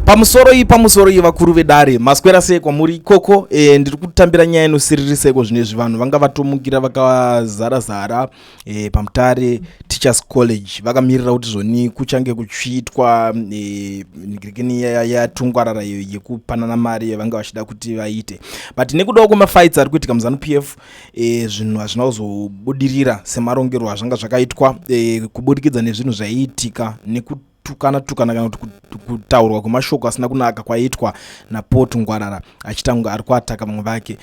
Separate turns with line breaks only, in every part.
Pamusoroi, pamusoroi, vakuru vedare, maswera sei kwamuri ikoko? Ndiri kutambira nyaya inosiririseko zvino izvi. Vanhu vanga vatomukira vakazara zara paMutare Teachers College, vakamirira kuti zvoni kuchange kuchiitwa ngirekeni yaTungwarara iyo yekupanana mari yavanga vachida kuti vaite. But nekudawo kwemafights ari kuitika muZANU PF, zvinhu hazvina kuzobudirira semarongerwo azvanga zvakaitwa, kubudikidza nezvinhu zvaiitika nekutukana tukana kana kuti kutaurwa kwemashoko asina kunaka kwaiitwa naPaul Tungwarara, achitanga ari kuataka vamwe vake.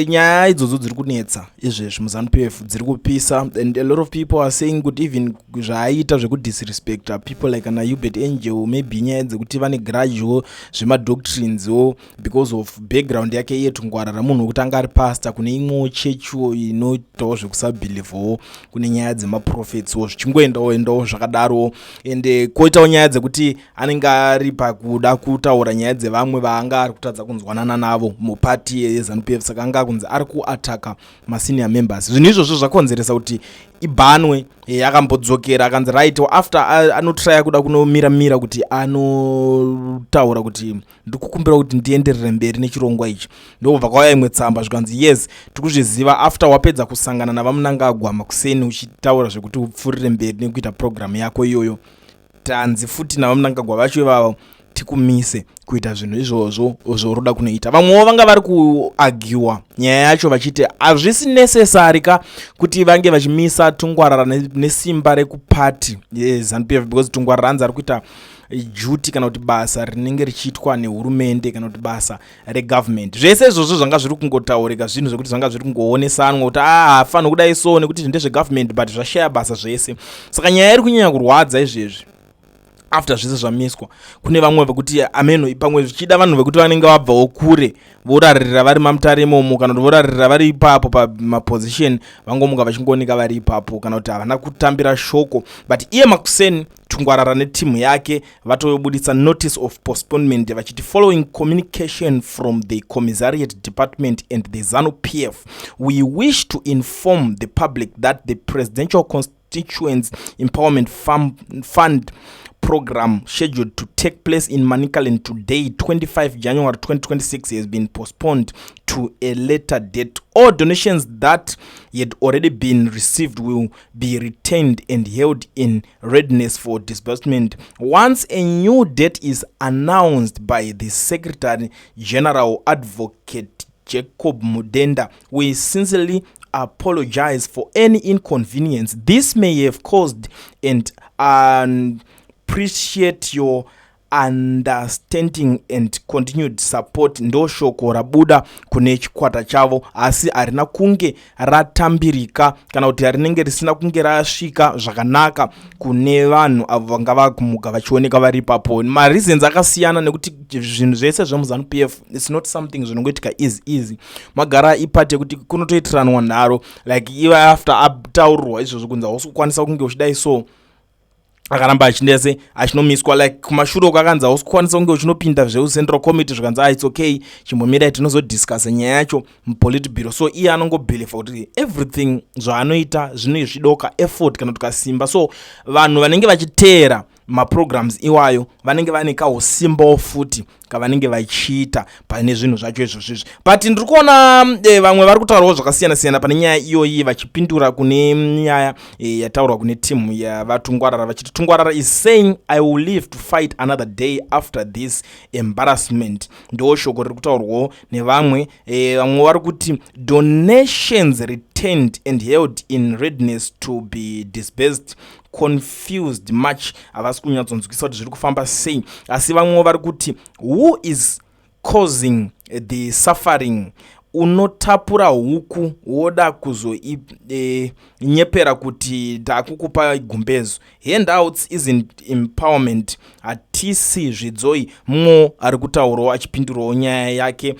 Nyaya idzodzo dziri kunetsa izvezvi muZANU PF, dziri kupisa, and a lot of people are saying kuti even zvaaita zvekudisrespecta people like ana Uebert Angel, maybe nyaya dzekuti vane grudge zvemadoctrineswo because of background yake iye Tungwarara, munhu wekuti anga ari pastor kune imwewo chechiwo inoitawo zvekusabhilivhawo kune nyaya dzemaprofetswo, zvichingoendawo endawo zvakadaro. And kwoitawo nyaya dzekuti anenge ari pakuda kutaura nyaya dzevamwe vaanga ari kutadza kunzwanana navo mupati yeZANU PF, saka anga kunzi ari kuataka masenior members. Zvinhu izvozvo zvakonzeresa kuti ibhanwe. Akambodzokera akanzi right, after anotraya kuda kunomira-mira kuti anotaura kuti ndiri kukumbira kuti ndienderere mberi nechirongwa ichi, ndobva kwauya imwe tsamba zvikanzi, "Yes, tikuzviziva, after wapedza kusangana navaMnangagwa makuseni uchitaura zvekuti upfuurire mberi nekuita programu yako iyoyo, tanzi futi navaMnangagwa vacho ivavo tikumise kuita zvinhu izvozvo zvoruda kunoita." Vamwewo vanga vari kuagiwa nyaya yacho vachiti hazvisi necessary ka kuti vange vachimisa Tungwarara nesimba rekupati yeZANU PF, because Tungwarara hanzi ari kuita duty kana kuti basa rinenge richiitwa nehurumende kana kuti basa regovernment. Zvese izvozvo zvanga zviri kungotaurika, zvinhu zvekuti zvanga zviri kungoonesanwa kuti a hafaniri kudai so nekuti ndezvegovernment, but zvashaya basa zvese. Saka nyaya iri kunyanya kurwadza izvezvi, after zvese zvamiswa, kune vamwe vekuti ameno pamwe zvichida vanhu vekuti vanenge vabvawo kure, voraririra vari maMutare imomo, kana kuti voraririra vari ipapo pamaposition, vangomuka vachingooneka vari ipapo, kana kuti havana kutambira shoko. But iye makuseni Tungwarara netimu yake vatobudisa notice of postponement vachiti, "Following communication from the commissariat department and the ZANU PF, we wish to inform the public that the Presidential Constituents Empowerment Fund program scheduled to take place in Manicaland today, 25 January 2026, has been postponed to a later date. All donations that had already been received will be retained and held in readiness for disbursement once a new date is announced by the Secretary General, Advocate Jacob Mudenda. We sincerely apologize for any inconvenience this may have caused and appreciate your understanding and continued support." Ndo shoko rabuda kune chikwata chavo, asi harina kunge ratambirika kana kuti rinenge risina kunge rasvika zvakanaka kune vanhu avo vanga vakumuka vachioneka vari ipapo. Mareasons akasiyana, nekuti zvinhu zvese zvemuZANU PF, it's not something zvinongoitika easy easy. Magara ipati yekuti kunotoitiranwa nharo, like ive after ataurirwa izvozvo kunzi hausi kukwanisa kunge uchidai so, akaramba achindese achinomiswa. Like kumashure uko akanzi hausi kukwanisa kunge uchinopinda zveucentral committee, zvikanzi, "Ah, it's okay, chimbomirai tinozodiscussa nyaya yacho mupolitburo." So iye anongobhelifa kuti everything zvaanoita zvinozvidoka effort kana kuti kasimba, so vanhu vanenge vachiteera maprograms iwayo vanenge vane kausimbawo futi kavanenge vachiita pane zvinhu zvacho izvozvizvi. But ndiri kuona vamwe vari kutaurawo zvakasiyana siyana pane nyaya iyoyi, vachipindura kune nyaya yataurwa kune timu yavaTungwarara, vachiti, "Tungwarara is saying, 'I will live to fight another day after this embarrassment.'" Ndo shoko riri kutaurwawo nevamwe. Vamwe vari kuti, "Donations retained and held in readiness to be disbursed." Confused much, havasi kunyatsonzwisa kuti zviri kufamba sei. Asi vamwewo vari kuti, "Who is causing the suffering? Unotapura huku woda kuzoinyepera kuti takukupa gumbezo. Handouts isn't empowerment. Hatisi zvidzoi." Mumwe ari kutaurawo achipindurawo nyaya yake.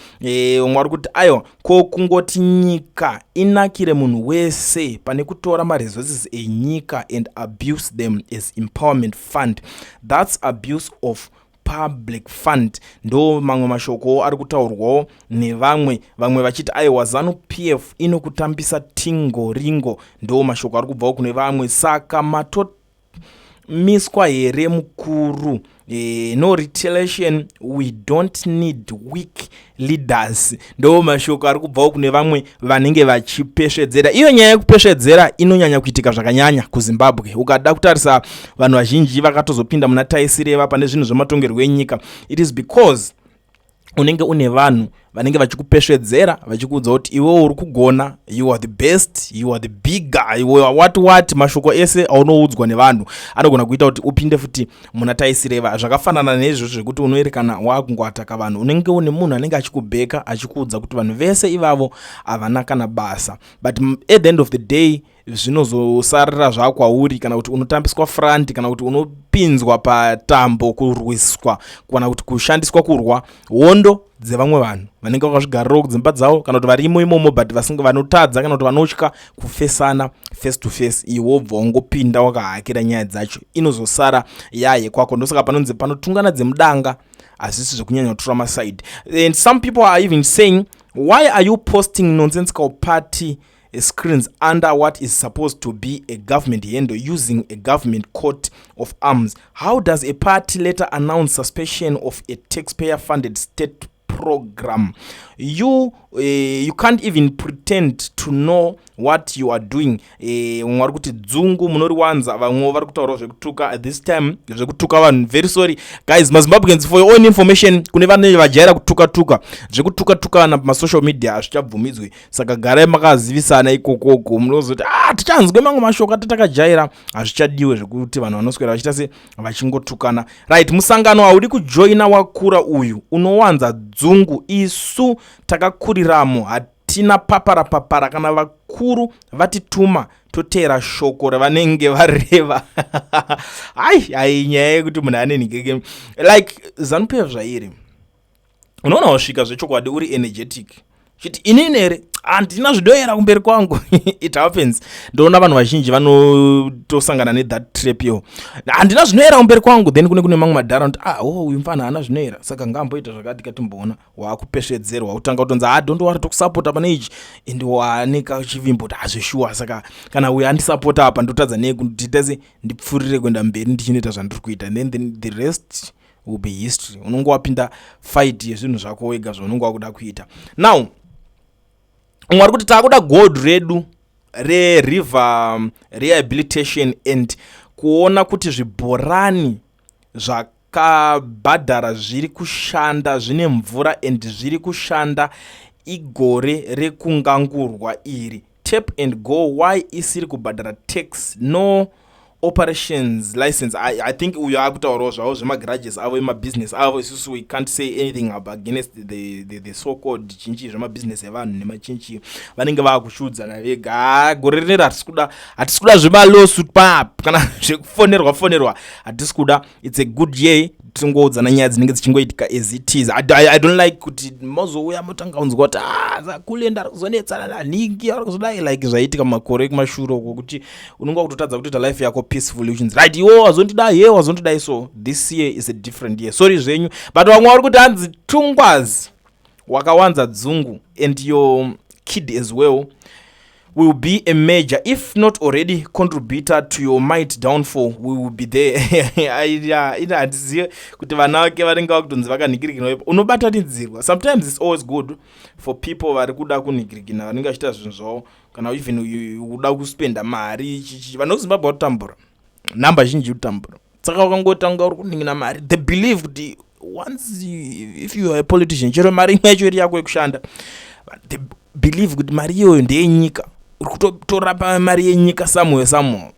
Umwe ari kuti, "Aiwa, ko kungoti nyika inakire munhu wese pane kutora maresources enyika and abuse them as empowerment fund? That's abuse of public fund." Ndo mamwe mashoko ari kutaurwawo nevamwe, vamwe vachiti, "Aiwa, ZANU PF inokutambisa tingo ringo." Ndo mashoko ari kubvawo kune vamwe. Saka Miswa here mukuru? No retaliation, we don't need weak leaders. Ndo mashoko ari kubvawo kune vamwe vanenge vachipesvedzera. Iyo nyaya yekupesvedzera inonyanya kuitika zvakanyanya kuZimbabwe. Ukada kutarisa, vanhu vazhinji vakatozopinda muna taisireva pane zvinhu zvematongerwo enyika. It is because unenge une vanhu vanenge vachikupesvedzera, vachikuudza kuti iwe uri kugona, you are the best, you are the bigger, you are what what. Mashoko ese aunoudzwa nevanhu anogona kuita kuti upinde futi muna taisireva. Zvakafanana neizvozvo zvekuti unoerekana waakungoataka vanhu, unenge une munhu anenge achikubheka, achikuudza kuti vanhu vese ivavo havana kana basa. But at the end of the day zvinozosarira zvakwauri, kana kuti unotambiswa front, kana kuti unopinzwa patambo kurwiswa, kana kuti kushandiswa kurwa hondo dzevamwe vanhu vanenge vakazvigarirawo kudzimba dzavo, kana kuti varimo imomo but vasinga vanotadza kana kuti vanotya kufesana face to face. Iwe wobva wangopinda wakahakira nyaya dzacho, inozosara yaye kwako. Ndosaka panonzi panotungana dzemudanga hazvisi zvekunyanya kutora maside. And some people are even saying, "Why are you posting nonsensical party screens under what is supposed to be a government handle, using a government coat of arms? How does a party later announce suspension of a taxpayer funded state program? You can't even pretend to know what you are doing." Vamwe vari kuti dzungu munoriwanza, vamwewo vari kutaurawo zvekutuka. This time zvekutuka vanhu, very sorry guys, maZimbabweans. For your own information, kune vanenge vajaira kutuka-tuka, zvekutuka-tukana pamasocial media hazvichabvumidzwi. Saka garai makazivisana ikokoko. Munozoti, "Ah, tichanzwe mamwe mashoko atatakajaira." Hazvichadiwe zvekuti vanhu vanoswera vachiita se vachingotukana. Right, musangano haudi kujoina wakura uyu, unowanza dzungu. Isu takakuriramo, hatina papara papara. Kana vakuru vatituma, toteera shoko ravanenge vareva. Ai ai, nyaya yekuti munhu ane nhikeke like ZANU PF zvairi, unoona wasvika zvechokwadi uri energetic, chiti inini here, handina zvidoera kumberi kwangu. It happens. Ndoona vanhu vazhinji vanotosangana nethat trap yo, handina zvinoera kumberi kwangu. Then kune mamwe madhara anoti, "Ah, oh, uyu mufana haana zvinoera, saka ngaamboita zvakati." Katimboona waakupesvedzerwa, kutanga kutonzi, "Ah, don't worry, tokusapota pane ichi." And wane kachivimbo kuti hazvishuwa, saka kana uyu andisapota apa, ndotadza nei kuti tese ndipfuurire kuenda mberi ndichinoita zvandiri kuita? Then the rest will be history. Unonge wapinda fight yezvinhu zvako wega zvaunonge wakuda kuita. Now umwe ari kuti taakuda gold redu reriver rehabilitation and kuona kuti zvibhorani zvakabhadhara zviri kushanda, zvine mvura and zviri kushanda. Igore rekungangurwa iri. Tap and go, why isiri kubhadhara tax? No operations license. I think uyo akutaurawo zvavo zvemagarages avo, emabhizinesi avo. Isusu we can't say anything against the so called chinchi zvemabhizinesi evanhu nemachinchi vanenge vaakushudzana vega. Ha, gore rineri hatisi kuda zvemalawsuit pap kana zvekufonerwa fonerwa, hatisi kuda. It's a good year, tingoudzana nyaya dzinenge dzichingoitika as it is. I don't like kuti mozouya motanga kunzwa kuti, "Ah, zakulenda ari kuzonetsana nanhingi, ari kuzodai," like zvaiitika mumakore ekumashure uko, kuti unonga kutotadza kutoita life yako peacefully, uchinzi, "Right, iwo wazondidai, ye wazondidai." So this year is a different year. Sorry zvenyu, but vamwe vari kuti hanzi tungwazi wakawanza dzungu and your kid as well will be a major, if not already, contributor to your might downfall. We will be there. Ina handizive kuti vana vake vanenge vakutonzi vakanhingirikina. Unobatanidzirwa. Sometimes it's always good for people vari kuda kunhingirikina, vanenge vachiita zvinhu zvavo, kana even kuda kuspenda mari chichi. Vanhu vekuZimbabwe vatotambura, nhamba zhinji kutambura. Saka ukangotanga uri kuningina mari, they believe kuti once if you are a politician, chero mari imwe yacho iri yako yekushanda, they believe kuti mari iyoyo ndeyenyika, uri kutotora mari yenyika somewhere somewhere.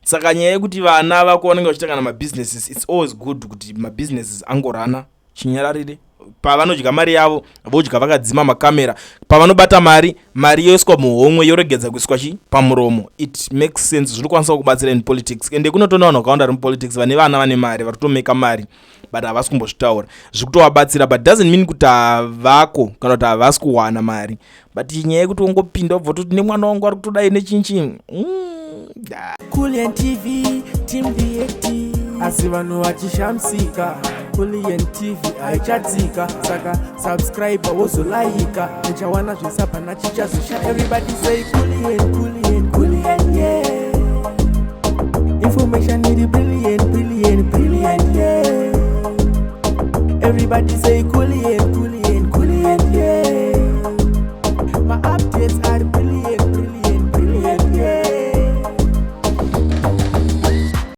Saka nyaya yekuti vana vako vanenge vachiita kana mabusinesses, it's always good kuti mabusinesses angorana chinyararire. Pavanodya mari yavo, vodya vakadzima makamera. Pavanobata mari, mari yoiswa muhomwe, yoregedza kuiswa chi pamuromo. It makes sense, zvinokwanisa kubatsira in politics. Ende kunotoona vanhu vakawanda vari mupolitics vane vana vane mari, vari kutomeka mari, but havasi kumbozvitaura. Zviri kutovabatsira, but doesn't mean kuti havako kana kuti havasi kuwana mari. But nyaya yekuti ungopinda wobva toti nemwana wangu ari kutodai nechinchi.
Kulian TV, Team VAT. Asi vanhu vachishamisika, Kulian TV haichadzika. Saka subscribe, wozolaika, nichawana zvisapana chichazosha. Everybody say Kulian, Kulian, Kulian, yeah. Information iri brilliant. Everybody say Kulliant, Kulliant.